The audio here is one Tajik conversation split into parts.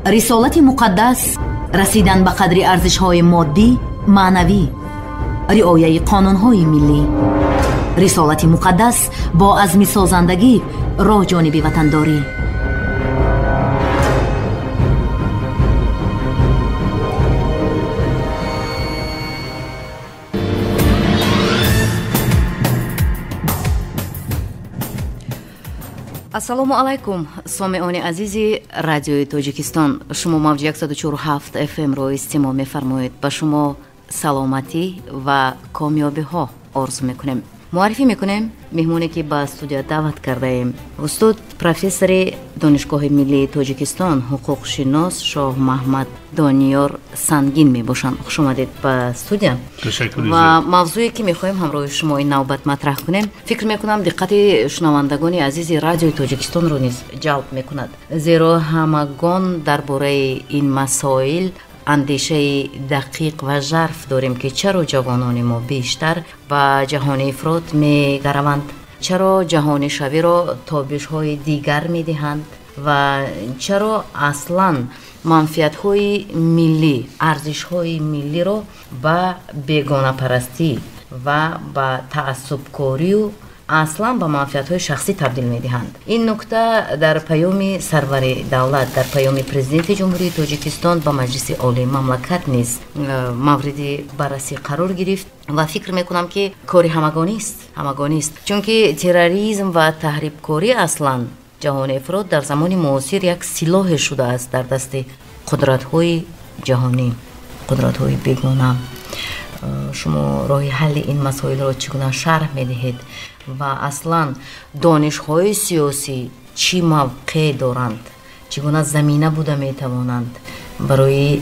Рисолати муқаддас расидан ба қадри арзишҳои моддӣ, маънавӣ, риояи қонунҳои миллӣ. Рисолати муқаддас бо азми созандагӣ роҳ ҷониби ватандорӣ. Ассалому алайкум, сомеони азизи радиои Тоҷикистон. Шумо мавҷи 147 FM-ро истеъмол мефармоед. Ба шумо саломатӣ ва комёбиҳо орзу мекунем. Муаррифӣ мекунем меҳмоне, ки ба студия даъват кардаем. Устод, профессори Донишгоҳи миллии Тоҷикистон, ҳуқуқшинос Шоҳмаҳмад Дониёр Сангин мебошанд. Хуш омадед ба студия. Ва мавзӯе, ки мехоҳем ҳамроҳи шумо ин навбат матраҳ кунем, фикр мекунам, диққати шунавандагони азизи радиои Тоҷикистонро низ ҷалб мекунад, зеро ҳамагон дар бораи ин масоил андешаи дақиқ ва жарф дорем, ки чаро ҷавонони мо бештар ба ҷаҳони ифрот мегараванд, чаро ҷаҳонишавиро тобишҳои дигар медиҳанд ва чаро аслан манфиатҳои миллӣ, арзишҳои миллиро ба бегонапарастӣ ва ба таассубкорию аслан ба манфиатҳои шахсӣ табдил медиҳанд. Ин нукта дар паёми сарвари давлат, дар паёми Президенти Ҷумҳурии Тоҷикистон ба Маҷлиси Олии мамлакат низ мавриди баррасӣ қарор гирифт ва фикр мекунам, ки кори ҳамагонист, ҳамагонист, чунки терроризм ва таҳрибкорӣ, аслан ҷаҳони ифрот дар замони муосир як силоҳе шудааст дар дасти қудратҳои ҷаҳонӣ, қудратҳои бегона. Шумо роҳи ҳалли ин масоилро чӣ гуна шарҳ медиҳед ва аслан донишҳои сиёсӣ чӣ мавқеъ доранд, чӣ гуна замина буда метавонанд барои,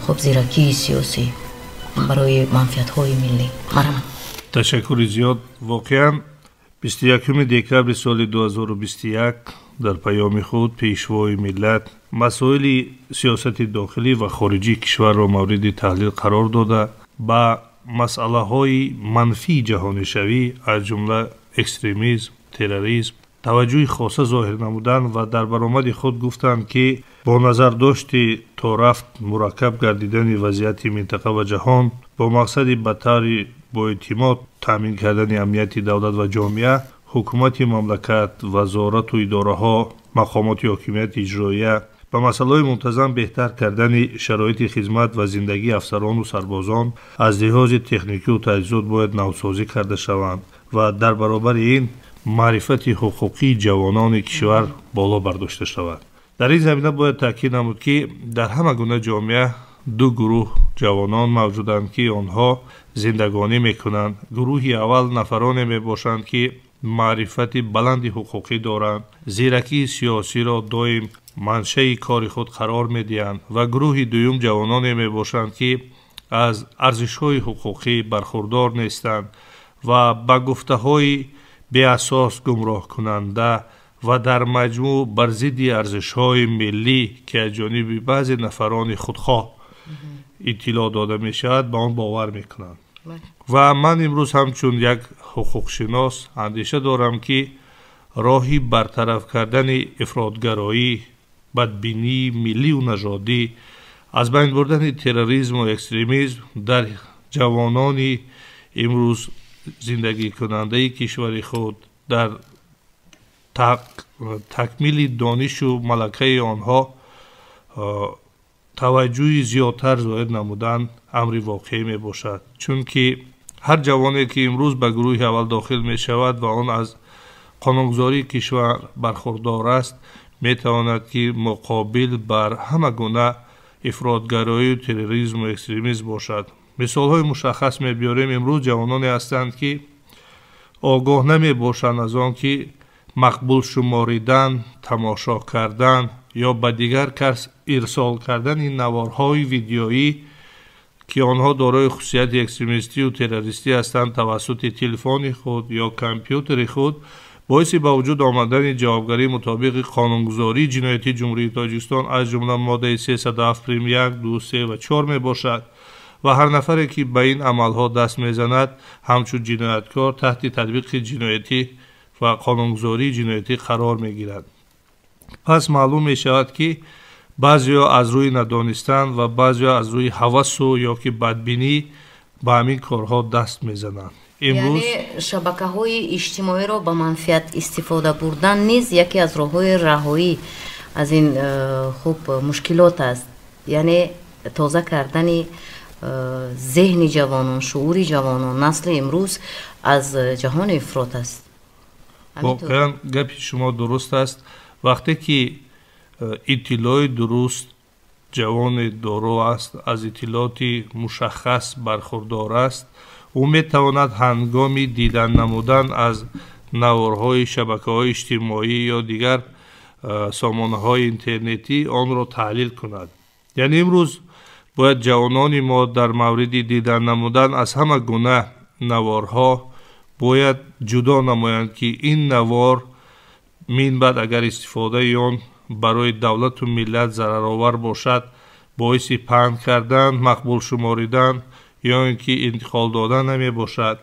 хуб, зиракии сиёсӣ, барои манфиатҳои миллӣ? Марҳамат. Ташаккури зиёд. Воқеан, 21 декабри соли 2021 дар паёми худ Пешвои миллат масоили сиёсати дохилӣ ва хориҷии кишварро мавриди таҳлил қарор дода, ба масъалаҳои манфии ҷаҳонишавӣ, аз ҷумла экстремизм, терроризм таваҷҷӯҳи хоса зоҳир намуданд ва дар баромади худ гуфтанд, ки бо назардошти то рафт мураккаб гардидани вазъияти минтақа ва ҷаҳон, бо мақсади ба таври боэътимод таъмин кардани амнияти давлат ва ҷомеа, ҳукумати мамлакат, вазорату идораҳо, мақомоти ҳокимияти иҷроия ба масъалаҳои мунтазам беҳтар кардани шароити хизмат ва зиндагии афсарону сарбозон аз лиҳози техникию таҷҳизот бояд навсозӣ карда шаванд ва дар баробари ин маърифати ҳуқуқии ҷавонони кишвар боло бардошта шавад. Дар ин замина бояд таъкид намуд, ки дар ҳама гуна ҷомеа ду гурӯҳ ҷавонон мавҷуданд, ки онҳо зиндагонӣ мекунанд. Гурӯҳи аввал нафароне мебошанд, ки маърифати баланди ҳуқуқӣ доранд, зиракии сиёсиро доим маншаи кори худ қарор медиҳанд, ва гурӯҳи дуюм ҷавононе мебошанд, ки аз арзишҳои ҳуқуқӣ бархурдор нестанд ва ба гуфтаҳои беасос, гумроҳкунанда ва дар маҷмӯъ бар зидди арзишҳои миллӣ, ки аз ҷониби баъзе нафарони худхоҳ иттилоъ дода мешавад, ба он бовар мекунанд. Ва ман имрӯз ҳамчун як ҳуқуқшинос андеша дорам, ки роҳи бартараф кардани ифротгароӣ, бадбинии миллию нажодӣ, аз байн бурдани терроризму экстремизм дар ҷавонони имрӯз зиндагикунандаи кишвари худ дар такмили донишу малакаи онҳо таваҷҷӯҳи зиёдтар зоҳир намудан амри воқеӣ мебошад, чунки ҳар ҷавоне, ки имрӯз ба гурӯҳи аввал дохил мешавад ва он аз қонунгузории кишвар бархурдор аст, метавонад, ки муқобил бар ҳама гуна ифротгароию терроризму экстремизм бошад. Мисолҳои мушаххас мебиёрем. Имрӯз ҷавононе ҳастанд, ки огоҳ намебошанд аз он, ки мақбул шуморидан, тамошо кардан ё ба дигар кас ирсол кардани наворҳои видеоӣ, ки онҳо дорои хусусияти экстремистию террористӣ ҳастанд, тавассути телефони худ ё компютери худ боиси ба вуҷуд омадани ҷавобгарии мутобиқи қонунгузории ҷиноятии Ҷумҳурии Тоҷикистон, аз ҷумла моддаи 307 прим 1, 2, 3 ва 4 мебошад ва ҳар нафаре, ки ба ин амалҳо даст мезанад, ҳамчун ҷинояткор таҳти татбиқи ҷиноятӣ ва қонунгузории ҷиноятӣ қарор мегирад. Пас маълум мешавад, ки Баъзеҳо аз рӯи надонистан ва баъзеҳо аз рӯи ҳавасу ё ки бадбинӣ ба ҳамин корҳо даст мезананд. Яъне шабакаҳои иҷтимоиро ба манфиат истифода бурдан низ яке аз роҳҳои раҳоӣ аз ин хуб мушкилот аст. Яъне тоза кардани зеҳни ҷавонон, шуури ҷавонон, насли имрӯз аз ҷаҳони ифрот аст. Воқеан гапи шумо дуруст аст. Вақте ки иттилои дуруст ҷавоне доро аст, аз иттилооти мушаххас бархурдор аст, ӯ метавонад ҳангоми дидан намудан аз наворҳои шабакаҳои иҷтимоӣ ё дигар сомонаҳои интернетӣ онро таҳлил кунад. Яъне имрӯз бояд ҷавонони мо дар мавриди дидан намудан аз ҳама гуна наворҳо бояд ҷудо намоянд, ки ин навор минбаъд агар истифодаи он барои давлату миллат зараровар бошад, боиси паҳн кардан, мақбул шуморидан ё ин ки интиқол додан намебошад.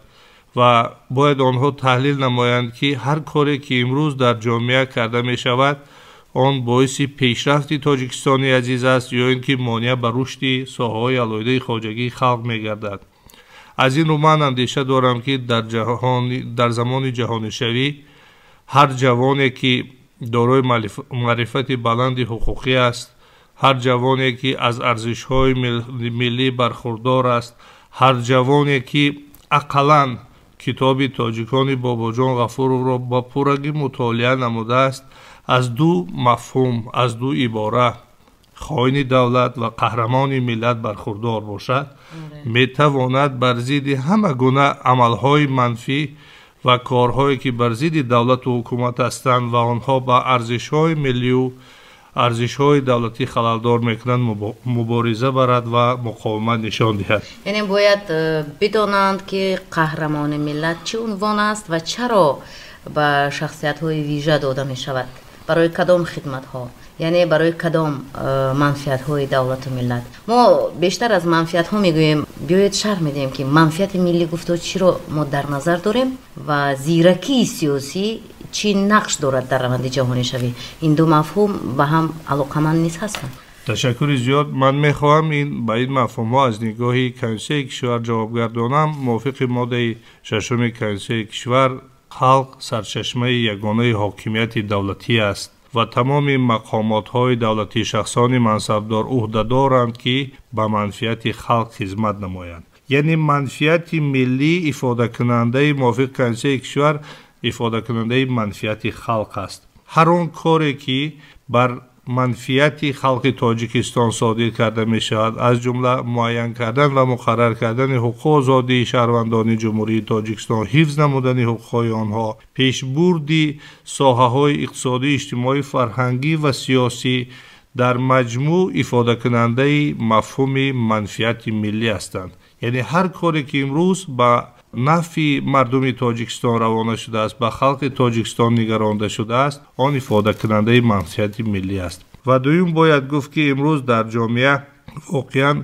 Ва бояд онҳо таҳлил намоянд, ки ҳар коре ки имрӯз дар ҷомеа карда мешавад, он боиси пешрафти Тоҷикистони азиз аст ё ин ки монеа ба рушди соҳаҳои алоҳидаи хоҷагии халқ мегардад. Аз ин рӯ ман андеша дорам, ки дар замони ҷаҳонишавӣ ҳар ҷавоне ки дорои маърифати баланди ҳуқуқӣ аст, ҳар ҷавоне ки аз арзишҳои миллӣ бархурдор аст, ҳар ҷавоне ки ақаллан китоби тоҷикони Бобоҷон Ғафуровро ба пуррагӣ мутолиа намудааст, аз ду мафҳум, аз ду ибора хоини давлат ва қаҳрамони миллат бархурдор бошад, метавонад бар зидди ҳама гуна амалҳои манфӣ ва корҳое ки бар зидди давлату ҳукумат ҳастанд ва онҳо ба арзишҳои миллию арзишҳои давлатӣ халалдор мекунанд, мубориза барад ва муқовимат нишон диҳад. Яъне бояд бидонанд, ки қаҳрамони миллат чӣ унвон аст ва чаро ба шахсиятҳои вижа дода мешавад, барои кадом хидматҳо, яъне барои кадом манфиатҳои давлату миллат. Мо бештар аз манфиатҳо мегӯем, биёед шарҳ медиҳем, ки манфиати миллӣ гуфто чиро мо дар назар дорем ва зиракии сиёсӣ чӣ нақш дорад дар раванди ҷаҳонишавӣ. Ин ду мафҳум ба ҳам алоқаманд низ ҳастанд. Ташаккури зиёд. Ман мехоҳам ба ин мафҳумҳо аз нигоҳи Конститутсияи кишвар ҷавобгардонам. Мувофиқи моддаи шашуми Конститутсияи кишвар, халқ сарчашмаи ягонаи ҳокимияти давлатӣ аст ва тамоми мақомотҳои давлатӣ, шахсони мансабдор ӯҳдадоранд, ки ба манфиати халқ хизмат намоянд. Яъне манфиати миллӣ ифодакунандаи мувофиқи Конститутсияи кишвар ифодакунандаи манфиати халқ аст. Ҳар он коре ки бар манфиати халқи Тоҷикистон содир карда мешавад, аз ҷумла муайян кардан ва муқаррар кардани ҳуқуқу озодии шаҳрвандони Ҷумҳурии Тоҷикистон, ҳифз намудани ҳуқуқҳои онҳо, пешбурди соҳаҳои иқтисодӣ, иҷтимоӣ, фарҳангӣ ва сиёсӣ дар маҷмӯъ ифодакунандаи мафҳуми манфиати миллӣ ҳастанд. Яъне ҳар коре ки имрӯз ба нафъи мардуми Тоҷикистон равона шудааст, ба халқи Тоҷикистон нигаронда шудааст, он ифодакунандаи манфиати миллӣ аст. Ва дуюм бояд гуфт, ки имрӯз дар ҷомеа воқеан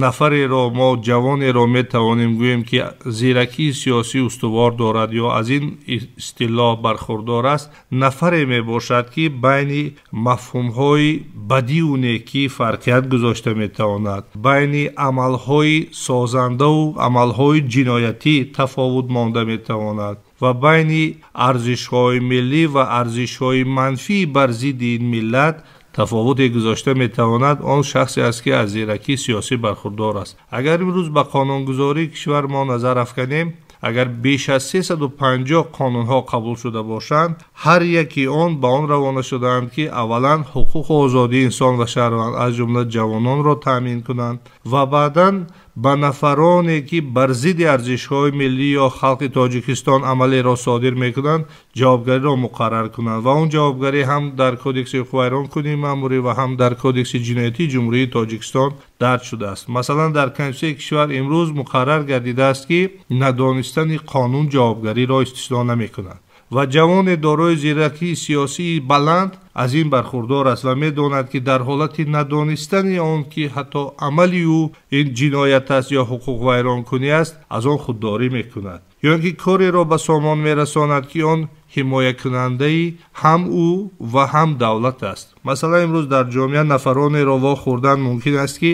нафареро мо ҷавонеро метавонем гӯем, ки зиракии сиёсӣ устувор дорад ё аз ин истилоҳ бархурдор аст, нафаре мебошад, ки байни мафҳумҳои бадиву некӣ фарқият гузошта метавонад, байни амалҳои созандаву амалҳои ҷиноятӣ тафовут монда метавонад ва байни арзишҳои миллӣ ва арзишҳои манфӣ бар зидди ин миллат тафовуте гузошта метавонад. Он шахсе аст, ки аз зиракии сиёсӣ бархурдор аст. Агар имрӯз ба қонунгузории кишвар мо назар афканем, агар беш аз 350 қонунҳо қабул шуда бошанд, ҳар яки он ба он равона шудаанд, ки аввалан ҳуқуқу озодии инсон ва шаҳрванд, аз ҷумла ҷавононро таъмин кунанд ва баъдан ба нафароне ки бар зидди арзишҳои миллӣ ё халқи Тоҷикистон амалеро содир мекунанд, ҷавобгариро муқаррар кунанд. Ва он ҷавобгарӣ ҳам дар Кодекси ҳуқуқвайронкунии маъмурӣ ва ҳам дар Кодекси ҷиноятии Ҷумҳурии Тоҷикистон дарҷ шудааст. Масалан, дар Конститутсияи кишвар имрӯз муқаррар гардидааст, ки надонистани қонун ҷавобгариро истисно намекунад ва ҷавоне дорои зиракии сиёсии баланд аз ин бархурдор аст ва медонад, ки дар ҳолати надонистани он ки ҳатто амали ӯ ин ҷиноят аст ё ҳуқуқвайронкунӣ аст, аз он худдорӣ мекунад ё ин ки кореро ба сомон мерасонад, ки он ҳимоякунандаи ҳам ӯ ва ҳам давлат аст. Масалан, имрӯз дар ҷомеа нафаронеро вохӯрдан мумкин аст, ки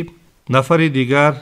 нафари дигар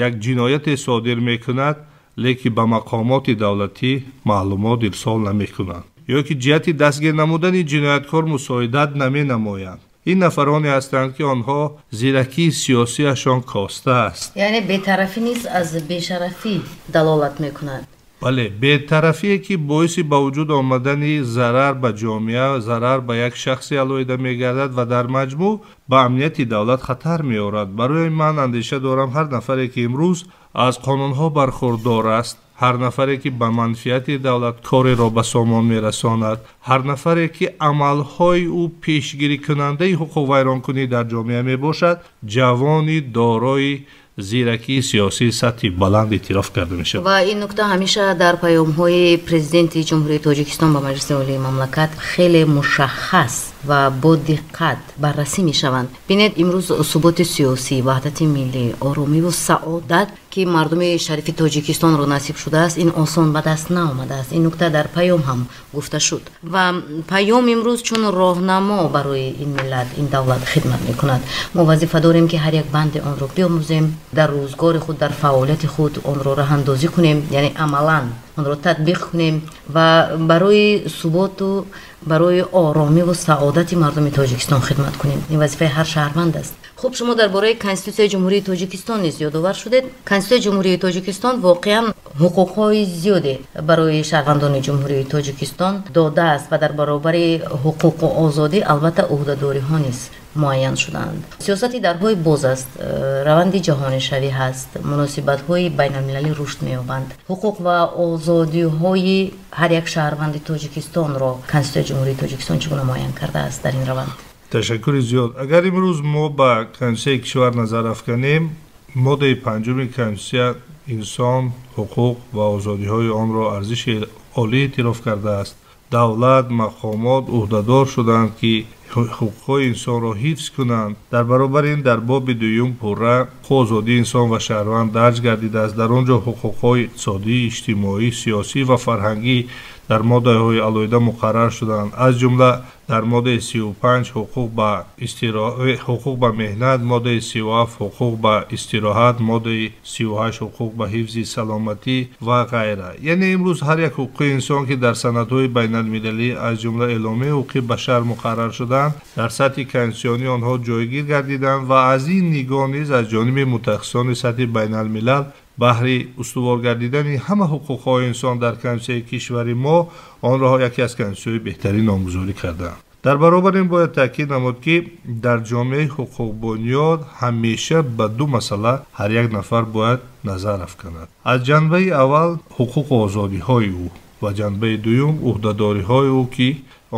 як ҷинояте содир мекунад, лекин ба мақомоти давлатӣ маълумот ирсол намекунанд ё ки ҷиҳати дастгир намудани ҷинояткор мусоидат наменамоянд. Ин нафароне ҳастанд, ки онҳо зиракии сиёсиашон коста аст. Яъне бетарафӣ низ аз бешарафӣ далолат мекунад. Бале, бетарафие ки боиси ба вуҷуд омадани зарар ба ҷомеа, зарар ба як шахси алоҳида мегардад ва дар маҷмӯъ ба амнияти давлат хатар меорад. Барои ман андеша дорам, ҳар нафаре ки имрӯз аз қонунҳо бархурдор аст, ҳар нафаре ки ба манфиати давлат кореро ба сомон мерасонад, ҳар нафаре ки амалҳои ӯ пешгирикунандаи ҳуқуқвайронкунӣ дар ҷомеа мебошад, ҷавони дорои зиракии сиёсии сатҳи баланд эътироф карда мешавад. Ва ин нукта ҳамеша дар паёмҳои президенти Ҷумҳурии Тоҷикистон ба Маҷлиси Олии мамлакат хеле мушаххас ва бо диққат баррасӣ мешаванд. Бинед, имрӯз суботи сиёсӣ, ваҳдати миллӣ, оромиву саодат, ки мардуми шарифи Тоҷикистонро насиб шудааст, ин осон ба даст наомадааст. Ин нукта дар паём ҳам гуфта шуд ва паём имрӯз чун роҳнамо барои ин миллат, ин давлат хидмат мекунад. Мо вазифа дорем, ки ҳар як банди онро биомӯзем, дар рӯзгори худ, дар фаъолияти худ онро роҳандозӣ кунем, яъне амалан онро татбиқ кунем ва барои суботу барои оромиву саодати мардуми Тоҷикистон хидмат кунем. Ин вазифаи ҳар шаҳрванд аст. Хуб, шумо дар бораи Конститутсияи Ҷумҳурии Тоҷикистон низ ёдовар шудед. Конститутсияи Ҷумҳурии Тоҷикистон воқеан ҳуқуқҳои зиёде барои шаҳрвандони Ҷумҳурии Тоҷикистон додааст ва дар баробари ҳуқуқу озодӣ албатта ӯҳдадориҳо низ муайян шудаанд. Сиёсати дарҳои боз аст, раванди ҷаҳонишавӣ ҳаст, муносибатҳои байналмилалӣ рушд меёбанд. Ҳуқуқ ва озодиҳои ҳар як шаҳрванди Тоҷикистонро Конститутсияи Ҷумҳурии Тоҷикистон чӣ гуна муайян кардааст дар ин раванд? Ташаккури зиёд. Агар имрӯз мо ба Конститутсияи кишвар назар афканем, моддаи панҷуми Конститутсия инсон, ҳуқуқ ва озодиҳои онро арзиши олӣ эътироф кардааст. Давлат, мақомот ӯҳдадор шуданд, ки ҳуқуқҳои инсонро ҳифз кунанд. Дар баробари ин дар боби дуюм пурра озодии инсон ва шаҳрванд дарҷ гардидааст. Дар он ҷо ҳуқуқҳои иқтисодӣ, иҷтимоӣ, сиёсӣ ва фарҳангӣ дар моддаҳои алоҳида муқаррар шуданд. Аз ҷумла дар моддаи 35 ҳуқуқ ба меҳнат, моддаи 37 ҳуқуқ ба истироҳат, моддаи 38 ҳуқуқ ба ҳифзи саломатӣ ва ғайра. Яъне имрӯз ҳар як ҳуқуқи инсон, ки дар санадҳои байналмилалӣ аз ҷумла Эъломияи ҳуқуқи башар муқаррар шуданд, дар сатҳи конститутсионӣ онҳо ҷойгир гардиданд ва аз ин нигоҳ низ аз ҷониби мутахассисони сатҳи байналмилал баҳри устувор гардидани ҳама ҳуқуқҳои инсон дар Конститутсияи кишвари мо онро яке аз конститутсияҳои беҳтарин номгузорӣ карданд. Дар баробар ин бояд таъкид намуд, ки дар ҷомеаи ҳуқуқбунёд ҳамеша ба ду масъала ҳар як нафар бояд назар афканад. Аз ҷанбаи аввал ҳуқуқу озодиҳои ӯ ва ҷанбаи дуюм ӯҳдадориҳои ӯ, ки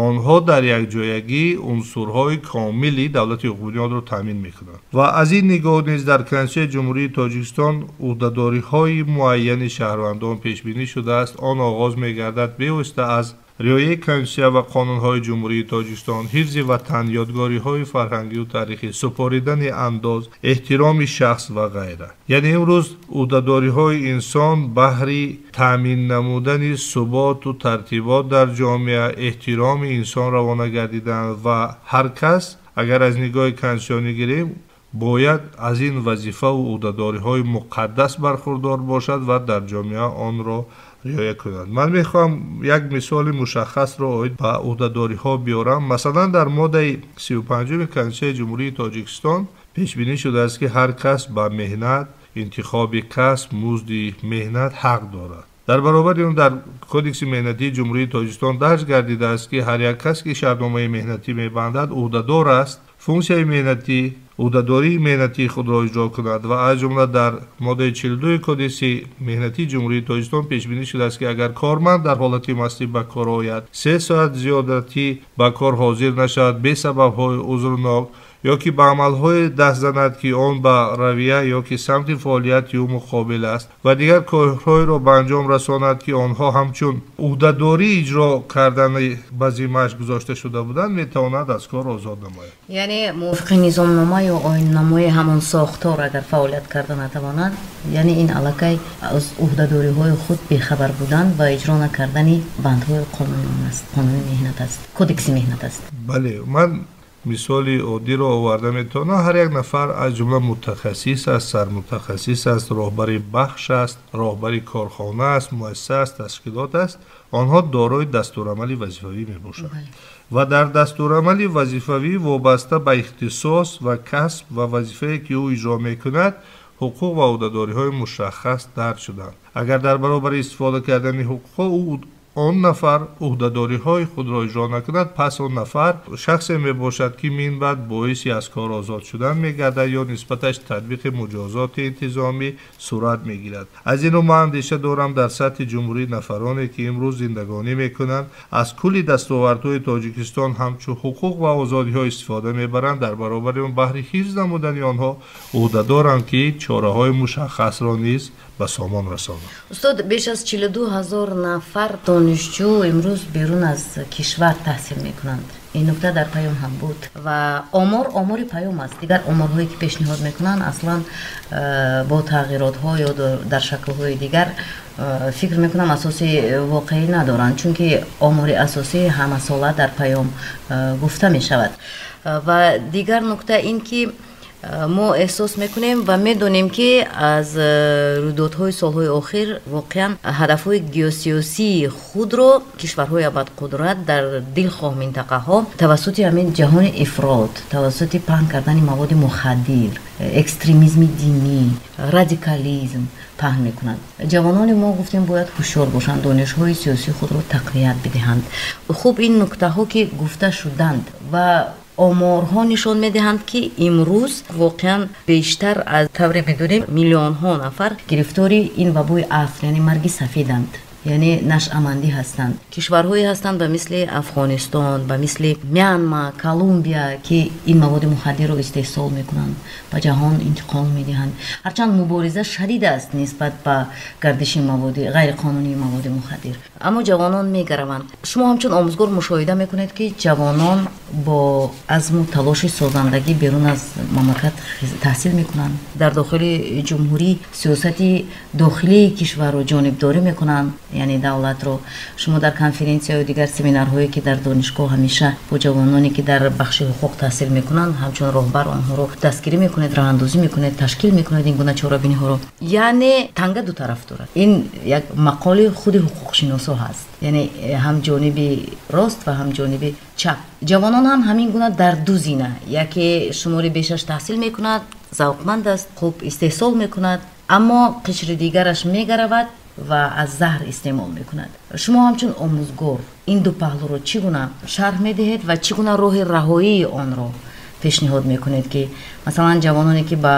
онҳо дар якҷоягӣ унсурҳои комили давлати ҳуқуқбунёдро таъмин мекунанд. Ва аз ин нигоҳ низ дар Конститутсияи Ҷумҳурии Тоҷикистон ӯҳдадориҳои муайяни шаҳрвандон пешбинӣ шудааст. Он оғоз мегардад бевосита аз риояи Конститутсия ва қонунҳои Ҷумҳурии Тоҷикистон, ҳифзи ватан, ёдгориҳои фарҳангию таърихӣ, супоридани андоз, эҳтироми шахс ва ғайра. Яъне имрӯз ӯҳдадориҳои инсон баҳри таъмин намудани суботу тартибот дар ҷомеа, эҳтироми инсон равона гардиданд ва ҳар кас, агар аз нигоҳи конститутсионӣ гирем, бояд аз ин вазифаву ӯҳдадориҳои муқаддас бархурдор бошад ва дар ҷомеа онро риоя кунад. Ман мехоҳам як мисоли мушаххасро оид ба ӯҳдадориҳо биёрам. Масалан, дар моддаи 35-уми Конститутсияи Ҷумҳурии Тоҷикистон пешбинӣ шудааст, ки ҳар кас ба меҳнат, интихоби касб, музди меҳнат ҳақ дорад. Дар баробари он дар Кодекси меҳнатии Ҷумҳурии Тоҷикистон дарҷ гардидааст, ки ҳар як кас, ки шартномаи меҳнатӣ мебандад, ӯҳдадор аст функсияи меҳнатӣ, ӯҳдадории меҳнатии худро иҷро кунад ва аз ҷумла дар моддаи 42 Кодекси меҳнатии Ҷумҳурии Тоҷикистон пешбинӣ шудааст, ки агар корманд дар ҳолати мастӣ ба кор ояд, 3 соат зиёдатӣ ба кор ҳозир нашавад бе сабабҳои узрнок ё ки ба амалҳое даст занад, ки он ба равия ё ки самти фаъолияти ӯ муқобил аст ва дигар корҳоеро ба анҷом расонад, ки онҳо ҳамчун ӯҳдадории иҷро кардани ба зиммааш гузошта шуда буданд, метавонад аз кор озод намояд. Яъне мувофиқи низомнома ё оинномаи ҳамон сохтор агар фаъолият карда натавонад, яъне ин аллакай аз ӯҳдадориҳои худ бехабар будан ва иҷро накардани бандҳои қонун аст, қонуни меҳнат аст, кодекси меҳнат аст. Бале, ман мисоли оддиро оварда метавонам. Ҳар як нафар аз ҷумла мутахассис аст, сармутахассис аст, роҳбари бахш аст, роҳбари корхона аст, муассиса аст, ташкилот аст. Онҳо дорои дастурамали вазифавӣ мебошанд ва дар дастурамали вазифавӣ вобаста ба ихтисос ва касб ва вазифае, ки ӯ иҷро мекунад, ҳуқуқ ва ӯҳдадориҳои мушаххас дарҷ шуданд. Агар дар баробари истифода кардани ҳуқуқҳо ӯ он нафар ӯҳдадориҳои худро иҷро накунад, пас он нафар шахсе мебошад, ки минбаъд боиси аз кор озод шудан мегардад ё нисбаташ татбиқи муҷозоти интизомӣ сурат мегирад. Аз ин рӯ ман андеша дорам, дар сатҳи ҷумҳурӣ нафароне, ки имрӯз зиндагонӣ мекунанд, аз кулли дастовардҳои Тоҷикистон ҳамчун ҳуқуқ ва озодиҳо истифода мебаранд, дар баробари он баҳри ҳифз намудани онҳо ӯҳдадоранд, ки чораҳои мушаххасро низ ба сомон расонанд. Устод, беш аз 42 ҳазор нафар донишҷӯ имрӯз берун аз кишвар таҳсил мекунанд. Ин нукта дар паём ҳам буд ва омор омори паём аст. Дигар оморҳое, ки пешниҳод мекунанд, аслан бо тағйиротҳо ё дар шаклҳои дигар, фикр мекунам, асоси воқеӣ надоранд, чунки омори асосӣ ҳамасола дар паём гуфта мешавад. Ва дигар нукта ин ки мо эҳсос мекунем ва медонем, ки аз рӯйдодҳои солҳои охир воқеан ҳадафҳои геосиёсии худро кишварҳои абадқудрат дар дилхоҳ минтақаҳо тавассути ҳамин ҷаҳони ифрот, тавассути паҳн кардани маводи мухаддир, экстремизми динӣ, радикализм паҳн мекунанд. Ҷавонони мо, гуфтем, бояд ҳушёр бошанд, донишҳои сиёсии худро тақвият бидиҳанд. Хуб, ин нуктаҳо ки гуфта шуданд ва оморҳо нишон медиҳанд, ки имрӯз воқеан бештар аз тавре медонем миллионҳо нафар гирифтори ин вабои аср, яъне марги сафеданд, яъне нашъамандӣ ҳастанд. Кишварҳое ҳастанд ба мисли Афғонистон, ба мисли Мянма, Колумбия, ки ин маводи мухаддирро истеҳсол мекунанд, ба ҷаҳон интиқол медиҳанд. Ҳарчанд мубориза шадид аст нисбат ба гардиши маводи ғайриқонунии маводи мухаддир, аммо ҷавонон мегараванд. Шумо ҳамчун омӯзгор мушоҳида мекунед, ки ҷавонон бо азму талоши созандагӣ берун аз мамлакат таҳсил мекунанд, дар дохили ҷумҳурӣ сиёсати дохилии кишварро ҷонибдорӣ мекунанд, яъне давлатро. Шумо дар конференсияю дигар семинарҳое, ки дар донишгоҳ ҳамеша бо ҷавононе, ки дар бахши ҳуқуқ таҳсил мекунанд, ҳамчун роҳбар онҳоро дастгирӣ мекунед, роҳандозӣ мекунед, ташкил мекунед ин гуна чорабиниҳоро. Яъне танга ду тараф дорад. Ин як мақоли худи ҳуқуқшиносо ҳаст, яъне ҳам ҷониби рост ва ҳам ҷониби чап. Ҷавонон ҳам ҳамин гуна дар ду зина: яке шумори бешаш таҳсил мекунад, завқманд аст, хуб истеҳсол мекунад, аммо қишри дигараш мегаравад ва аз заҳр истеъмол мекунад. Шумо ҳамчун омӯзгор ин ду паҳлӯро чӣ гуна шарҳ медиҳед ва чӣ гуна роҳи раҳоии онро пешниҳод мекунед, ки масалан ҷавононе, ки ба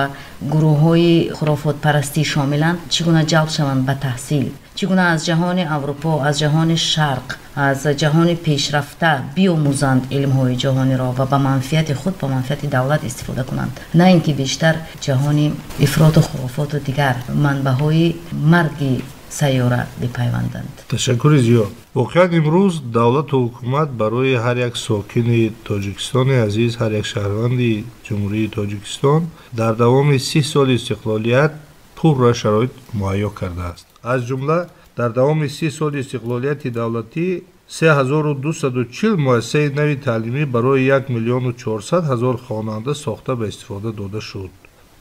гурӯҳҳои хурофотпарастӣ шомиланд, чӣ гуна ҷалб шаванд ба таҳсил, чӣ гуна аз ҷаҳони Аврупо, аз ҷаҳони Шарқ, аз ҷаҳони пешрафта биомӯзанд илмҳои ҷаҳониро ва ба манфиати худ, ба манфиати давлат истифода кунанд, на ин ки бештар ҷаҳони ифроту хурофоту дигар манбаъҳои марги сайёра бипайванданд? Ташаккури зиёд. Воқеан, имрӯз давлату ҳукумат барои ҳар як сокини Тоҷикистони азиз, ҳар як шаҳрванди Ҷумҳурии Тоҷикистон дар давоми 30 соли истиқлолият пурра шароит муҳайё кардааст. Аз ҷумла дар давоми 30 соли истиқлолияти давлатӣ 3240 муассисаи нави таълимӣ барои 1 400 000 хонанда сохта ба истифода дода шуд.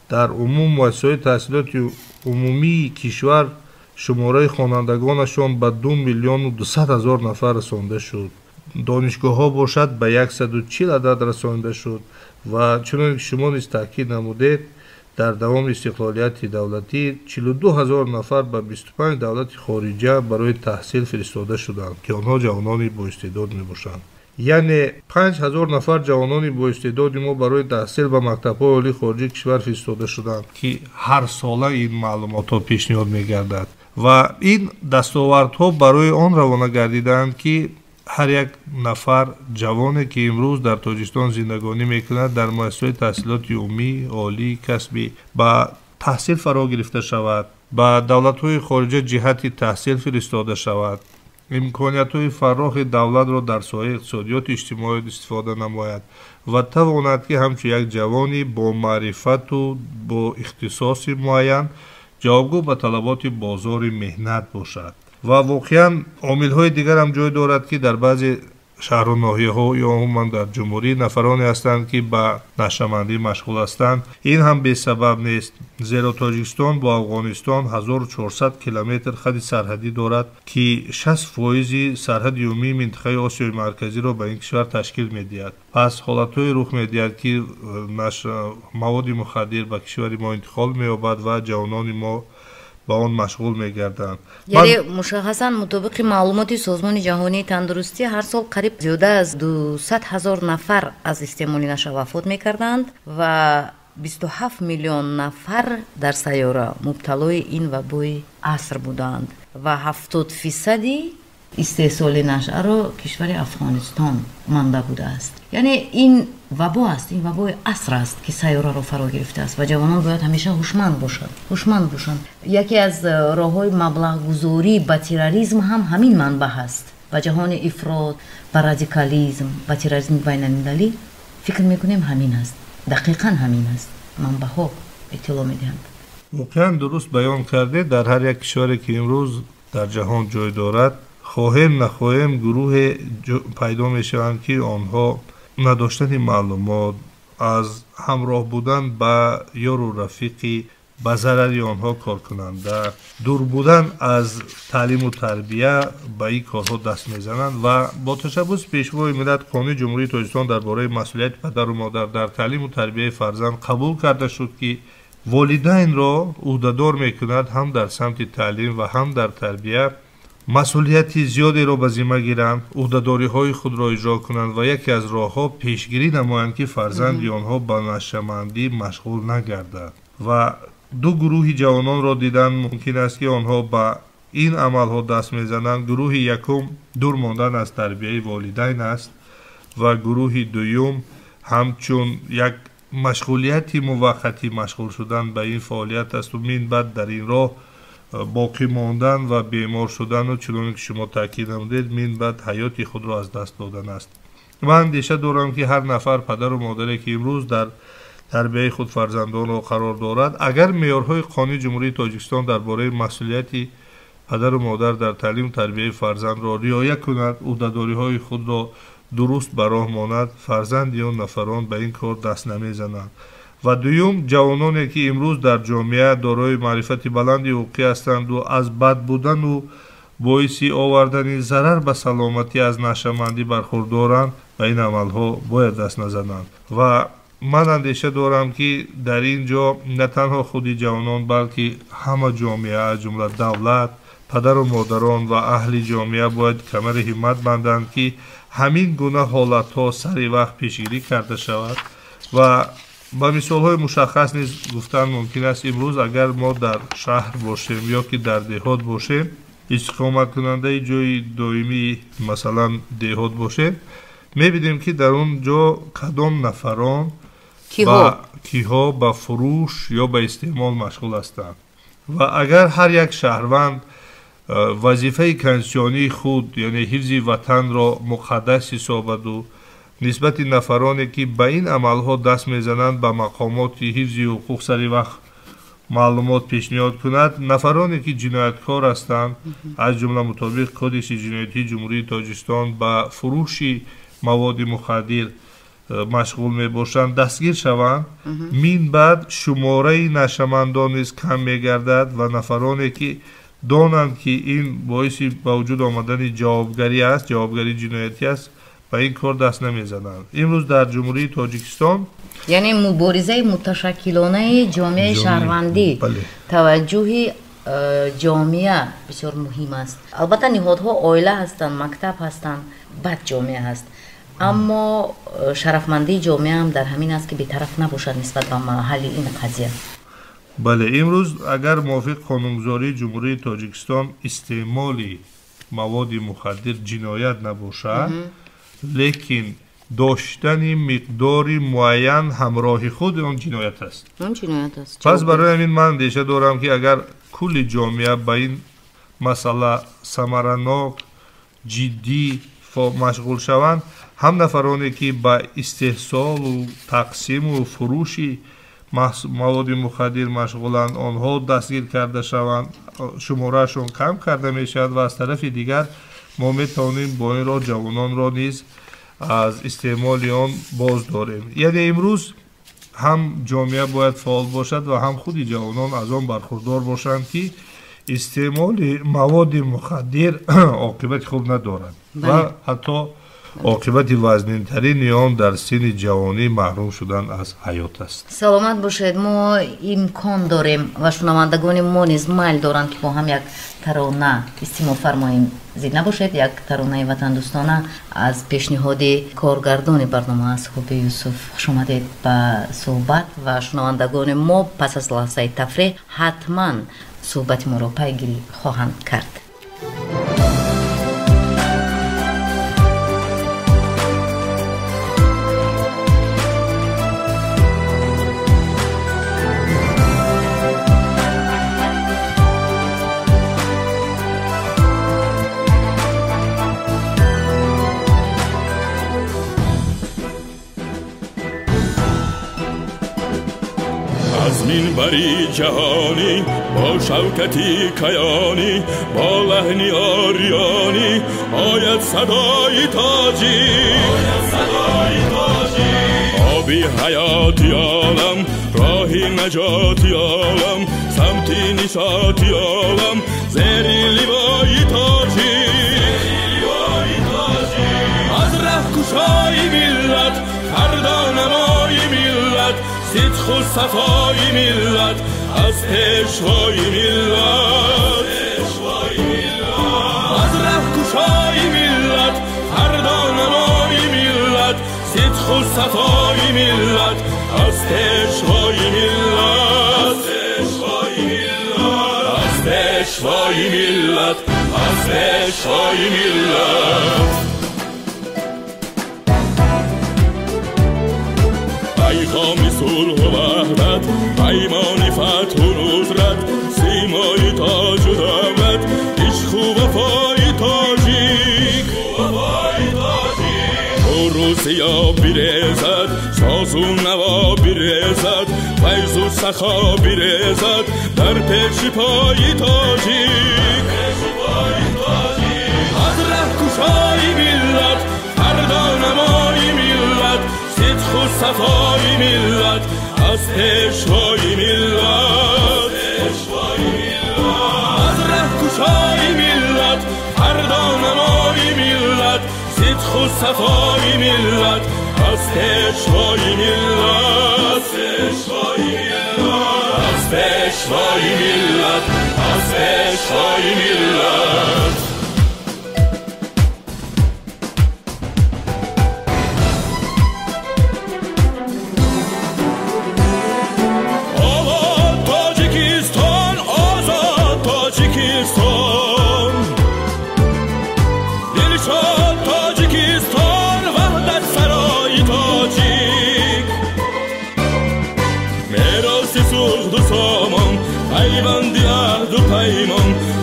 Дар умум муассисаҳои таҳсилоти умумии кишвар шумораи хонандагонашон ба 2 200 000 нафар расонда шуд. Донишгоҳҳо бошад, ба 140 адад расонида шуд. Ва чуноне ки шумо низ таъкид намудед, дар давоми истиқлолияти давлатӣ 42 ҳазор нафар ба 25 давлати хориҷа барои таҳсил фиристода шуданд, ки онҳо ҷавонони боистеъдод мебошанд. Яъне 5000 нафар ҷавонони боистеъдоди мо барои таҳсил ба мактабҳои олии хориҷи кишвар фиристода шуданд, ки ҳар сола ин маълумотҳо пешниҳод мегардад. Ва ин дастовардҳо барои он равона гардидаанд, ки Ҳар як нафар ҷавоне, ки имрӯз дар Тоҷикистон зиндагонӣ мекунад, дар муассисаҳои таҳсилоти умумӣ, олӣ, касбӣ ба таҳсил фаро гирифта шавад, ба давлатҳои хориҷа ҷиҳати таҳсил фиристода шавад, имкониятҳои фаррохи давлатро дар соҳаи иқтисодиёту иҷтимоиёт истифода намояд ва тавонад, ки ҳамчун як ҷавони бо маърифату бо ихтисоси муайян ҷавобгӯ ба талаботи бозори меҳнат бошад. Ва воқеан омилҳои дигарам ҷой дорад, ки дар баъзе шаҳру ноҳияҳо ё умуман дар ҷумҳурӣ нафароне ҳастанд, ки ба нашъамандӣ машғул ҳастанд. Ин ҳам бесабаб нест, зеро Тоҷикистон бо Афғонистон 1400 километр хати сарҳадӣ дорад, ки 60% сарҳади умумии минтақаи Осиёи Марказиро ба ин кишвар ташкил медиҳад. Пас ҳолатҳое рух медиҳад, ки маводи мухаддир ба кишвари мо интиқол меёбад ва ҷавонони мо ба он машғул мегарданд. Яъне мушаххасан мутобиқи маълумоти Созмони ҷаҳонии тандурустӣ ҳар сол қариб зиёда аз 200 ҳазор нафар аз истеъмоли наша вафот мекарданд ва 27 миллион нафар дар сайёра мубталои ин вабои аср буданд ва 70% истеҳсоли нашъаро кишвари Афғонистон манбаъ будааст. Яъне ин вабо аст, ин вабои аср аст, ки сайёраро фаро гирифтааст ва ҷавонон бояд ҳамеша ҳушманд бошанд, ҳушманд бошанд. Яке аз роҳҳои маблағгузорӣ ба терроризм ҳам ҳамин манбаъ ҳаст. Ба ҷаҳони ифрот, ба радикализм, ба терроризми байналмилалӣ фикр мекунем ҳамин аст, дақиқан ҳамин аст. Манбаъҳо иттилоъ медиҳанд. Воқеан дуруст баён кардед. Дар ҳар як кишваре, ки имрӯз дар ҷаҳон ҷой дорад, хоҳем нахоҳем гурӯҳе пайдо мешаванд, ки онҳо надоштани маълумот, аз ҳамроҳ будан ба ёру рафиқи ба зарари онҳо коркунанда, дур будан аз таълиму тарбия ба ин корҳо даст мезананд. Ва бо ташаббуси Пешвои миллат Қонуни Ҷумҳурии Тоҷикистон дар бораи масъулияти падару модар дар таълиму тарбияи фарзанд қабул карда шуд, ки волидайнро ӯҳдадор мекунад ҳам дар самти таълим ва ҳам дар тарбия масъулияти зиёдеро ба зимма гиранд, ӯҳдадориҳои худро иҷро кунанд ва яке аз роҳҳо пешгирӣ намоянд, ки фарзанди онҳо ба нашъамандӣ машғул нагардад. Ва ду гурӯҳи ҷавононро дидан мумкин аст, ки онҳо ба ин амалҳо даст мезананд. Гурӯҳи якум дур мондан аз тарбияи волидайн аст ва гурӯҳи дуюм ҳамчун як машғулияти муваққатӣ машғул шудан ба ин фаъолият асту минбаъд дар ин роҳ боқӣ мондан ва бемор шудану, чуноне ки шумо таъкид намудед, минбаъд ҳаёти худро аз даст додан аст. Ман андеша дорам, ки ҳар нафар падару модаре, ки имрӯз дар тарбияи худ фарзандонро қарор дорад, агар меъёрҳои Қонуни Ҷумҳурии Тоҷикистон дар бораи масъулияти падару модар дар таълиму тарбияи фарзандро риоя кунад, ӯҳдадориҳои худро дуруст ба роҳ монад, фарзанди он нафарон ба ин кор даст намезананд. Ва дуюм, ҷавононе, ки имрӯз дар ҷомеа дорои маърифати баланди ҳуқуқӣ ҳастанду аз бад будану боиси овардани зарар ба саломатӣ аз нашъамандӣ бархурдоранд, ба ин амалҳо бояд даст назананд. Ва ман андеша дорам, ки дар ин ҷо на танҳо худи ҷавонон, балки ҳама ҷомеа, аз ҷумла давлат, падару модарон ва аҳли ҷомеа бояд камари ҳиммат банданд, ки ҳамин гуна ҳолатҳо сари вақт пешгирӣ карда шавад. Ва ба мисолҳои мушаххас низ гуфтан мумкин аст. Имрӯз агар мо дар шаҳр бошем ё ки дар деҳот бошем, истиқоматкунандаи ҷои доимӣ, масалан деҳот бошем, мебинем, ки дар он ҷо кадом нафарон киҳо ба фурӯш ё ба истеъмол машғул ҳастанд. Ва агар ҳар як шаҳрванд вазифаи конститутсионии худ, яъне ҳифзи ватанро муқаддас ҳисобаду нисбати нафароне, ки ба ин амалҳо даст мезананд, ба мақомоти ҳифзи ҳуқуқ сари вақт маълумот пешниҳод кунад, нафароне, ки ҷинояткор ҳастанд, аз ҷумла мутобиқ Кодекси ҷиноятии Ҷумҳурии Тоҷикистон ба фурӯши маводи мухаддир машғул мебошанд, дастгир шаванд, минбаъд шумораи нашъамандон низ кам мегардад ва нафароне, ки донанд, ки ин боиси ба вуҷуд омадани ҷавобгарӣ аст, ҷавобгарии ҷиноятӣ аст, ба ин кор даст намезананд. Имрӯз дар Ҷумҳурии Тоҷикистон яъне муборизаи муташаккилонаи ҷомеаи шаҳрвандӣ, таваҷҷӯҳи ҷомеа бисёр муҳим аст. Албатта, ниҳодҳо оила ҳастанд, мактаб ҳастанд, баъд ҷомеа ҳаст, аммо шарафмандии ҷомеа ҳам дар ҳамин аст, ки бетараф набошад нисбат ба ҳалли ин қазия. Бале, имрӯз агар мувофиқ қонунгузории Ҷумҳурии Тоҷикистон истеъмоли маводи мухаддир ҷиноят набошад, лекин доштани миқдори муайян ҳамроҳи худ он ҷиноят аст. Он ҷиноят аст. Пас барои ҳамин ман андеша дорам, ки агар кулли ҷомеа ба ин масъала самаранок, ҷиддӣ машғул шаванд, ҳам нафароне ки ба истеҳсолу тақсиму фурӯши маводи мухаддир машғуланд, онҳо дастгир карда шаванд, шумораашон кам карда мешавад ва аз тарафи дигар мо метавонем бо ин роҳ ҷавононро низ аз истеъмоли он боз дорем. Яъне имрӯз ҳам ҷомеа бояд фаъол бошад ва ҳам худи ҷавонон аз он бархурдор бошанд, ки истеъмоли маводи мухаддир оқибати хуб надорад ва ҳатто оқибати вазнинтарини он дар синни ҷавонӣ маҳрум шудан аз ҳаёт аст. Саломат бошед. Мо имкон дорем ва шунавандагони мо низ майл доранд, ки бо ҳам як тарона истимоъ фармоем. Зид набошед, як таронаи ватандӯстона аз пешниҳоди коргардони барнома Асҳоби Юсуф. Хуш омадед ба суҳбат ва шунавандагони мо пас аз лаҳзаи тафреҳ ҳатман суҳбати моро пайгирӣ хоҳанд кард. منبری جهانی با شوکتی کیانی با لحنی آریانی آید صدای تاجی، آبی حیاتی عالم، راهی نجاتی عالم، سمتی نشاطی عالم، زیر لوای تاجی، از ره کشای ملت، فردا نمای ملت، صدق و صفای ملت، از پیشوای ملت، از ره کشای ملت، فردا نمای ملت، صدق و صفای ملت، از پیشوای ملت، از پیشوای ملت، از پیشوای ملت. پیغام صلح و وحدت، پیمان فتح و نصرت، سیمای تاج و دولت، عشق و وفای تاجیک، روسیا برزد، ساز و نوا برزد، فیض و سخا برزد، در پیش پای تاجیک، از ره کشای ملت، فردا نمای ملت، صدق و صفای ملت، از پیشوای ملت، از ره کشای ملت، فردا نمای ملت، صدق و صفای ملت، از پیشوای ملت، از پیشوای ملت، از پیشوای ملت.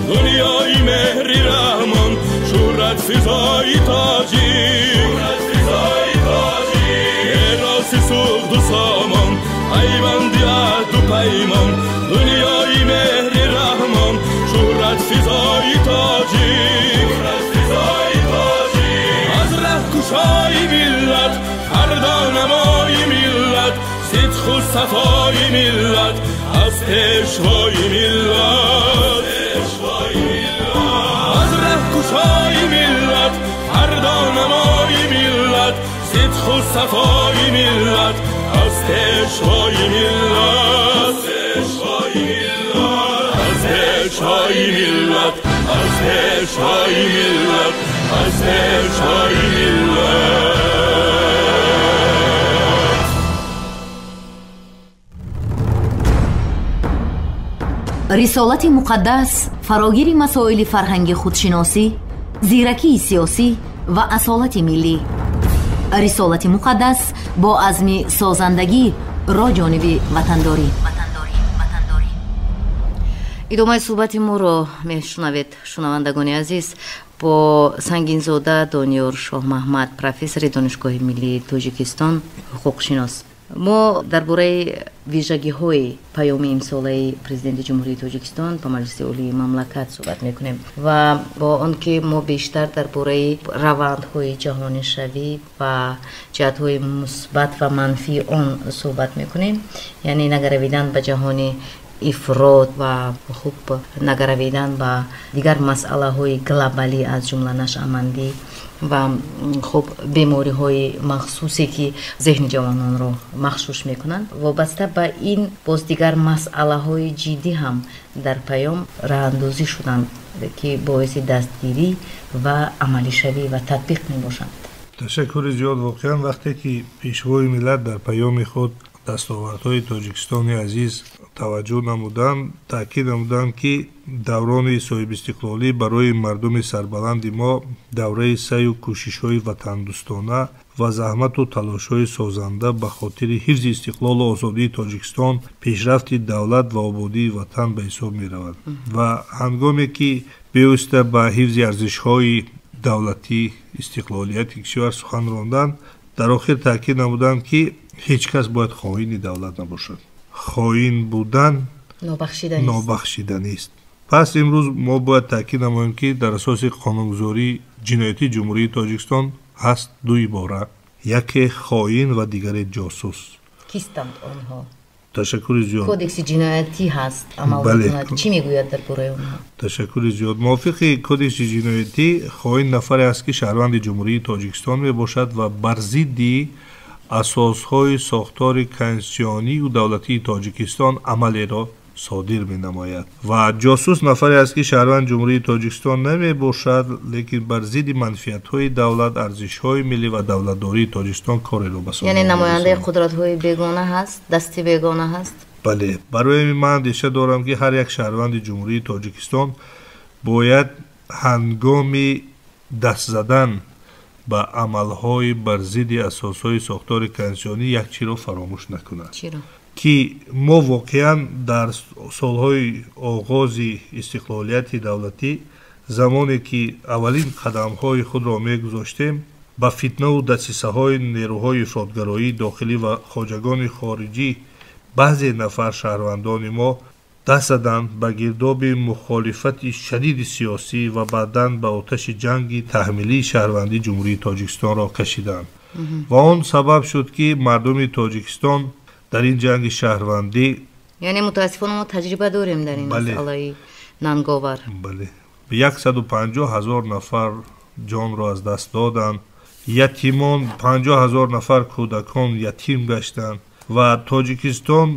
دنیای مهری رحمان، شهرت فضای تاجیک، میراث سوخت و سامان، پیوند عهد و پیمان، دنیای مهری رحمان، شهرت فضای تاجیک، از ره کشای ملت، فردا نمای ملت، صدق و صفای ملت، از پیشوای ملت، از ره کشای ملت، فردا نمای ملت، صدق و صفای ملت، از پیشوای ملت، از پیشوای ملت، از پیشوای ملت، از پیشوای ملت. Рисолати муқаддас фарогири масоили фарҳанги худшиносӣ, Зиракии сиёсӣ ва асолати миллӣ, рисолати муқаддас бо азми созандагӣ ро ҷониби ватандорӣ. Идомаи суҳбати моро мешунавед, шунавандагони азиз, бо Сангинзода Дониёр Шоҳмаҳмад, профессори Донишгоҳи миллии Тоҷикистон, ҳуқуқшинос. Мо дар бораи вижагиҳои паёми имсолаи Президенти Ҷумҳурии Тоҷикистон ба Маҷлиси Олии мамлакат суҳбат мекунем ва бо он ки мо бештар дар бораи равандҳои ҷаҳонишавӣ ва ҷиҳатҳои мусбат ва манфии он суҳбат мекунем, яъне нагаравидан ба ҷаҳони ифрот ва хуб нагаравидан ба дигар масъалаҳои глобалӣ, аз ҷумла нашъамандӣ ва хуб бемориҳои махсусе, ки зеҳни ҷавононро махшуш мекунанд. Вобаста ба ин боз дигар масъалаҳои ҷиддӣ ҳам дар паём роҳандозӣ шуданд, ки боиси дастгирӣ ва амалишавӣ ва татбиқ мебошанд. Ташаккури зиёд. Воқеан, вақте ки Пешвои миллат дар паёми худ дастовардҳои Тоҷикистони азиз таваҷҷӯҳ намуданд, таъкид намуданд, ки даврони соҳибистиқлолӣ барои мардуми сарбаланди мо давраи саъю кӯшишҳои ватандӯстона ва заҳмату талошҳои созанда ба хотири ҳифзи истиқлолу озодии Тоҷикистон, пешрафти давлат ва ободии ватан ба ҳисоб меравад. Ва ҳангоме ки бевосита ба ҳифзи арзишҳои давлатӣ, истиқлолияти кишвар сухан ронданд, дар охир таъкид намуданд, ки ҳеҷ кас бояд хоини давлат набошад. Хоин будан нобахшиданист. Пас имрӯз мо бояд таъкид намоем, ки дар асоси қонунгузории ҷиноятии Ҷумҳурии Тоҷикистон ҳаст ду ибора: яке хоин ва дигаре ҷосус. Кистанд онҳо? Ташаккури зиёд. Кодекси ҷиноятӣ ҳаст, амал мекунад. Чӣ мегӯяд дар бораи онҳо? Ташаккури зиёд. Мувофиқи кодекси ҷиноятӣ, хоин нафаре аст, ки шаҳрванди Ҷумҳурии Тоҷикистон мебошад ва бар зидди асосҳои сохтори конститутсионию давлатии Тоҷикистон амалеро содир менамояд. Ва ҷосус нафаре аст, ки шаҳрванди Ҷумҳурии Тоҷикистон намебошад, лекин бар зидди манфиатҳои давлат, арзишҳои миллӣ ва давлатдории Тоҷикистон кореро ба сомон Яъне намояндаи қудратҳои бегона ҳаст, дасти бегона ҳаст? Бале. Барои ҳамин ман андеша дорам, ки ҳар як шаҳрванди Ҷумҳурии Тоҷикистон бояд ҳангоми даст задан ба амалҳои бар зидди асосҳои сохтори конститутсионӣ як чиро фаромӯш накунад, ки мо воқеан дар солҳои оғози истиқлолияти давлатӣ, замоне ки аввалин қадамҳои худро мегузоштем, ба фитнаву дасисаҳои нерӯҳои ифротгароии дохилӣ ва хоҷагони хориҷӣ баъзе нафар шаҳрвандони мо даст заданд, ба гирдоби мухолифати шадиди сиёсӣ ва баъдан ба оташи ҷанги таҳмилии шаҳрвандии Ҷумҳурии Тоҷикистонро кашиданд. Ва он сабаб шуд, ки мардуми Тоҷикистон дар ин ҷанги шаҳрвандӣ Яъне мутаассифона мо таҷриба дорем дар ин масъалаи нанговар. Бале, 150 000 нафар ҷонро аз даст доданд, ятимон, 50 000 нафар кӯдакон ятим гаштанд ва Тоҷикистон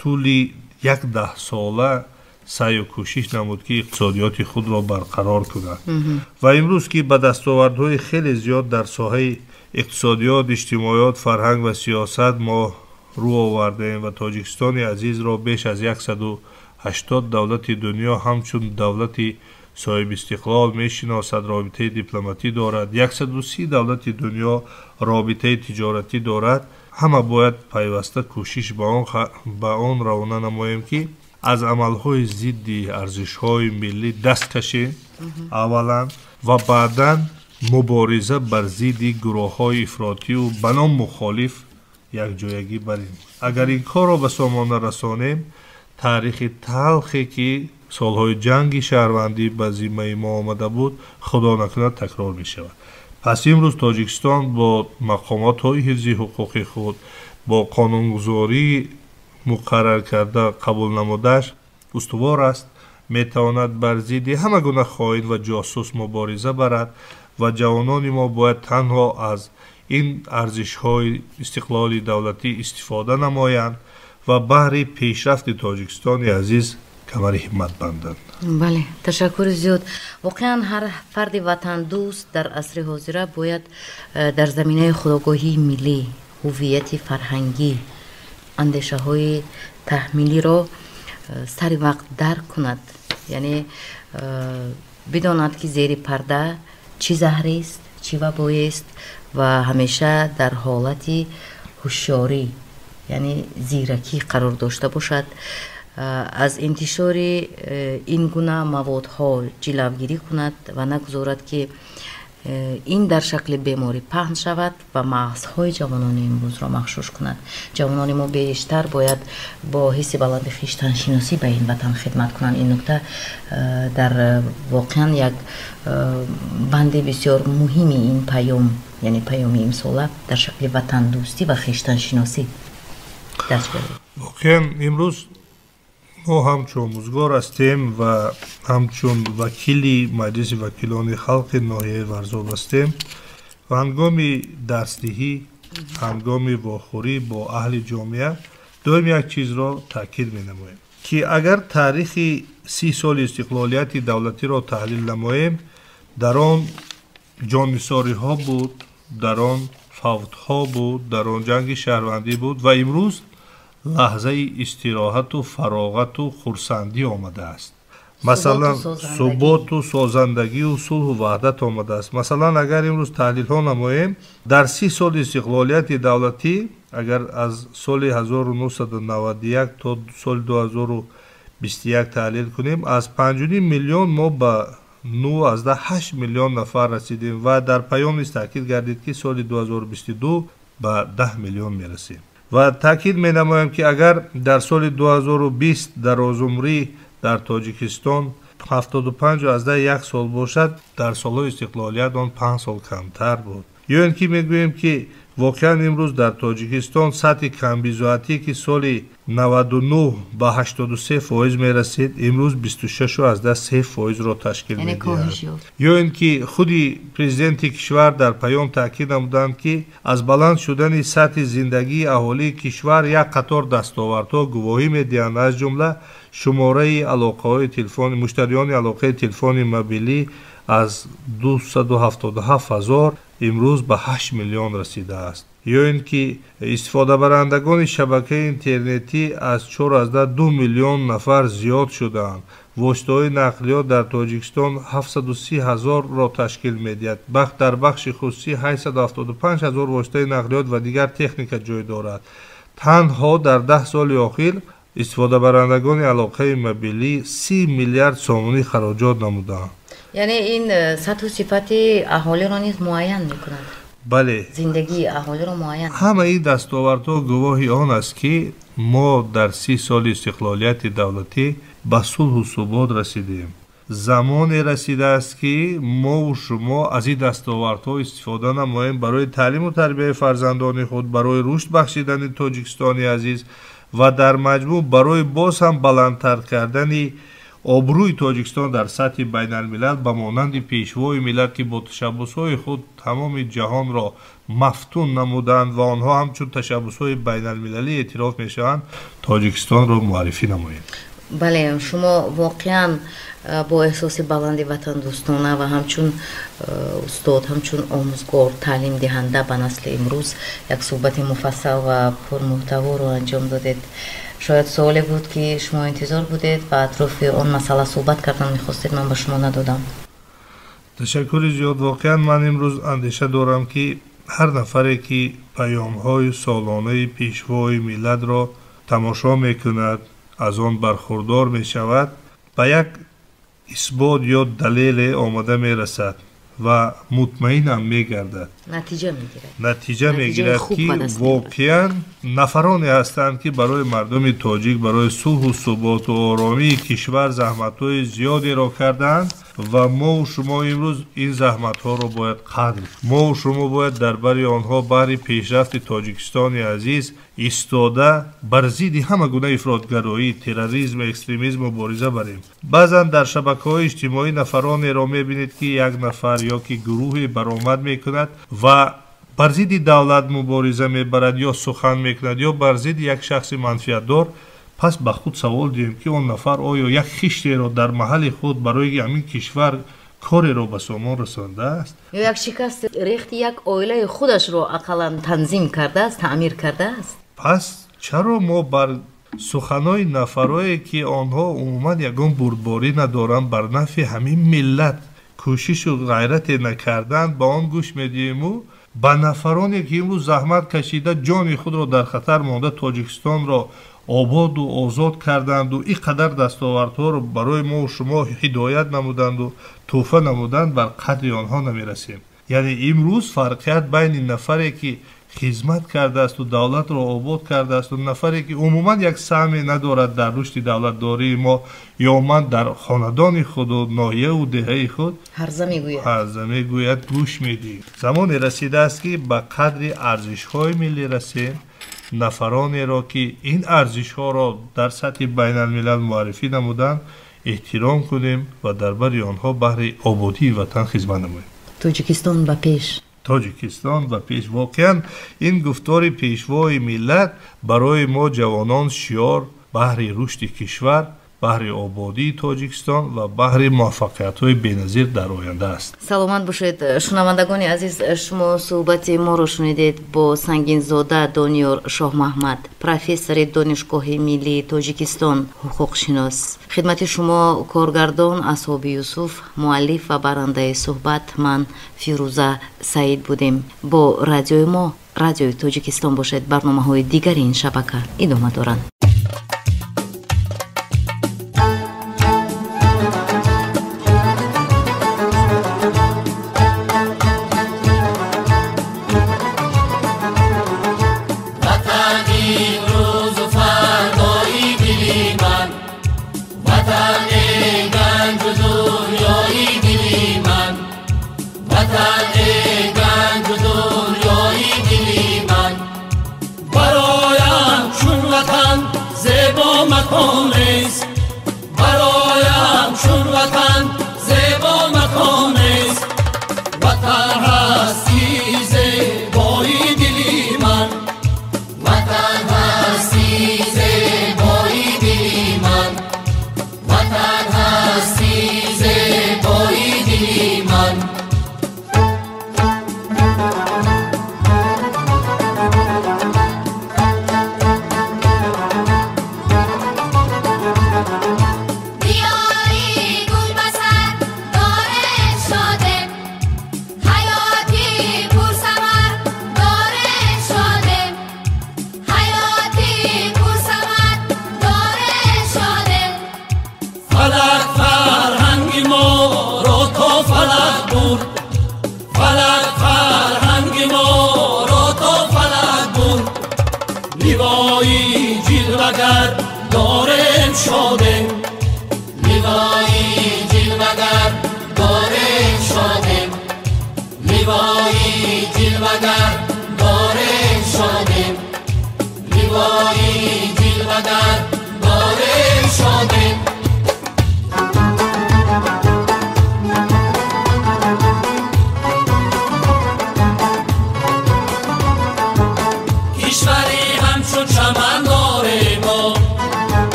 тӯли як даҳсола саъю кӯшиш намуд, ки иқтисодиёти худро барқарор кунад. Ва имрӯз, ки ба дастовардҳои хеле зиёд дар соҳаи иқтисодиёт, иҷтимоиёт, фарҳанг ва сиёсат мо рӯ овардаем ва Тоҷикистони азизро беш аз 180 давлати дунё ҳамчун давлати соҳибистиқлол мешиносад, робитаи дипломатӣ дорад, 130 давлати дунё робитаи тиҷоратӣ дорад, ҳама бояд пайваста кӯшиш ба он равона намоем, ки аз амалҳои зидди арзишҳои миллӣ даст кашем аввалан ва баъдан мубориза бар зидди гурӯҳҳои ифротию ба ном мухолиф якҷоягӣ барем. Агар ин корро ба сомона расонем, таърихи талхе, ки солҳои ҷанги шаҳрвандӣ ба зиммаи мо омада буд, худо накунад, такрор мешавад. Пас имрӯз Тоҷикистон бо мақомотҳои ҳифзи ҳуқуқи худ, бо қонунгузории муқаррар карда қабул намудааш устувор аст, метавонад бар зидди ҳама гуна хоин ва ҷосус мубориза барад. Ва ҷавонони мо бояд танҳо аз ин арзишҳои истиқлоли давлатӣ истифода намоянд ва баҳри пешрафти Тоҷикистони азиз камари ҳиммат банданд. Бале, ташаккури зиёд. Воқеан, ҳар фарди ватандӯст дар асри ҳозира бояд дар заминаи худогоҳии миллӣ, ҳуввияти фарҳангӣ, андешаҳои таҳмилиро сари вақт дарк кунад, яъне бидонад, ки зери парда чӣ заҳрест, чӣ вабоест ва ҳамеша дар ҳолати ҳушёрӣ, яъне зиракӣ қарор дошта бошад, аз интишори ин гуна маводҳо ҷилавгирӣ кунад ва нагузорад, ки ин дар шакли беморӣ паҳн шавад ва мағзҳои ҷавонони имрӯзро мағшуш кунад. Ҷавонони мо бештар бояд бо ҳисси баланди хештаншиносӣ ба ин ватан хидмат кунанд. Ин нукта дар воқеан як банди бисёр муҳими ин паём, яъне паёми имсола дар шакли ватандӯстӣ ва хештаншиносӣ дарҷ гардид. Воқеан имрӯз мо ҳамчун омӯзгор ҳастем ва ҳамчун вакили Маҷлиси вакилони халқи ноҳияи Варзоб ҳастем ва ҳангоми дарсдиҳӣ, ҳангоми вохӯрӣ бо аҳли ҷомеа доим як чизро таъкид менамоем, ки агар таърихи 30 соли истиқлолияти давлатиро таҳлил намоем, дар он ҷоннисориҳо буд, дар он фавтҳо буд, дар он ҷанги шаҳрвандӣ буд ва имрӯз лаҳзаи истироҳату фароғату хурсандӣ омадааст. Масалан, суботу созандагию сулҳу ваҳдат омадааст. Масалан, агар имрӯз таҳлилҳо намоем, дар 30 соли истиқлолияти давлатӣ, агар аз соли 1991 то соли 2021 таҳлил кунем, аз 5,5 миллион мо ба 9,8 миллион нафар расидем ва дар паём низ таъкид гардид, ки соли 2022 ба 10 миллион мерасем. Ва таъкид менамоям, ки агар дар соли 2020 дарозумрӣ дар Тоҷикистон 75,1 сол бошад, дар солҳои истиқлолият он 5 сол камтар буд. Ё ин ки мегӯем, ки воқеан имрӯз дар Тоҷикистон сатҳи камбизоатӣ, ки соли 99 ба 83% мерасид, имрӯз 26,3%-ро ташкил медиҳад. Ё ин ки худи президенти кишвар дар паём таъкид намуданд, ки аз баланд шудани сатҳи зиндагии аҳолии кишвар як қатор дастовардҳо гувоҳӣ медиҳанд, аз ҷумла шумораи алоқаҳои телефони муштариёни алоқаи телефони мобилӣ аз 277 ҳазор имрӯз ба 8 миллион расидааст. Ё ин ки истифодабарандагони шабакаи интернетӣ аз 4,2 миллион нафар зиёд шудаанд. Воситаҳои нақлиёт дар Тоҷикистон 730 ҳазорро ташкил медиҳад. Дар бахши хусусӣ 875 ҳазор воситаи нақлиёт ва дигар техника ҷой дорад. Танҳо дар 10 соли охир истифодабарандагони алоқаи мобилӣ 30 миллиард сомонӣ хароҷот намуданд. Яъне ин сатҳу сифати аҳолиро низ муайян мекунад. Бале, зиндагии аҳолиро муайян. Ҳамаи ин дастовардҳо гувоҳи он аст, ки мо дар 30 соли истиқлолияти давлатӣ ба сулҳу субот расидем. Замоне расидааст, ки мову шумо аз ин дастовардҳо истифода намоем барои таълиму тарбияи фарзандони худ, барои рушд бахшидани Тоҷикистони азиз ва дар маҷмӯъ барои боз ҳам баландтар кардани обрӯи Тоҷикистон дар сатҳи байналмилал, ба монанди пешвои миллат, ки бо ташаббусҳои худ тамоми ҷаҳонро мафтун намуданд ва онҳо ҳамчун ташаббусҳои байналмилалӣ эътироф мешаванд, Тоҷикистонро муаррифӣ намоем. Бале, шумо воқеан бо эҳсоси баланди ватандӯстона ва ҳамчун устод, ҳамчун омӯзгор, таълимдиҳанда ба насли имрӯз як суҳбати муфассал ва пурмуҳтаворо анҷом додед. Шояд суоле буд, ки шумо интизор будед ва атрофи он масъала суҳбат кардан мехостед, ман ба шумо надодам. Ташаккури зиёд. Воқеан ман имрӯз андеша дорам, ки ҳар нафаре, ки паёмҳои солонаи пешвои миллатро тамошо мекунад, аз он бархурдор мешавад, ба як исбот ё далеле омада мерасад ва мутмаинам мегардад, натиҷа мегирад, натиҷа мегирад, ки воқеан нафароне ҳастанд, ки барои мардуми тоҷик, барои сулҳу суботу оромии кишвар заҳматҳои зиёдеро карданд ва мову шумо имрӯз ин заҳматҳоро бояд қадр, мову шумо бояд дар бари онҳо баҳри пешрафти Тоҷикистони азиз истода, бар зидди ҳама гуна ифротгароӣ, терроризм, экстремизм мубориза барем. Баъзан дар шабакаҳои иҷтимоӣ нафаронеро мебинед, ки як нафар ё ки гурӯҳе баромад мекунад ва бар зидди давлат мубориза мебарад ё сухан мекунад, ё бар зидди як шахси манфиатдор. Пас ба худ савол диҳем, ки он нафар оё як хиштеро дар маҳалли худ барои ҳамин кишвар кореро ба сомон расондааст, ё як шикасти рехти як оилаи худашро ақаллан танзим кардааст, таъмир кардааст. Пас чаро мо бар суханои нафарое, ки онҳо умуман ягон бурдборӣ надоранд, бар нафъи ҳамин миллат кӯшишу ғайрате накарданд, ба он гӯш медиҳему ба нафароне ки имрӯз заҳмат кашида ҷони худро дар хатар монда Тоҷикистонро ободу озод карданду ин қадар дастовардҳоро барои мо шумо ҳидоят намуданду тӯҳфа намуданд, бар қадри онҳо намерасем. Яъне имрӯз фарқият байни нафаре ки хизмат кардаасту давлатро обод кардаасту нафаре ки умуман як саҳме надорад дар рушди давлатдории мо ё ман дар хонадони худу ноҳияву деҳаи худ ҳарза мегӯяд, гӯш медиҳем. Замоне расидааст ки ба қадри арзишҳои миллӣ расем, нафаронеро ки ин арзишҳоро дар сатҳи байналмилал муаррифӣ намуданд эҳтиром кунем ва дар бари онҳо баҳри ободии ватан хизмат намоем. Тоҷикистон ба пеш! Тоҷикистон ба пеш! Воқеан ин гуфтори пешвои миллат барои мо ҷавонон шиёр баҳри рушди кишвар, баҳри ободии Тоҷикистон ва баҳри муваффақиятҳои беназир дар оянда аст. Саломат бошед, шунавандагони азиз. Шумо суҳбати моро шунидед бо Сангинзода Дониёр Шоҳмаҳмад, профессори Донишгоҳи миллии Тоҷикистон, ҳуқуқшинос. Хидмати шумо коргардон Асҳоби Юсуф, муаллиф ва барандаи суҳбат ман Фирӯза Саид будем. Бо радиои мо, Радиои Тоҷикистон бошед. Барномаҳои дигари ин шабака идома доранд. Бароям чун ватан зебо макон нест, ватан ҳасти зебои дили ман, ватан ҳасти зебои дили ман, ватан ҳасти зебои дили ман.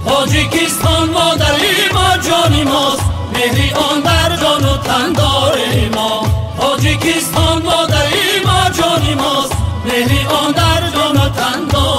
Тоҷикистон модари мо, ҷони мост, меҳри он дар ҷону тан дори мо. Тоҷикистон модари мо, ҷони мост, меҳри он дар ҷону тан дори.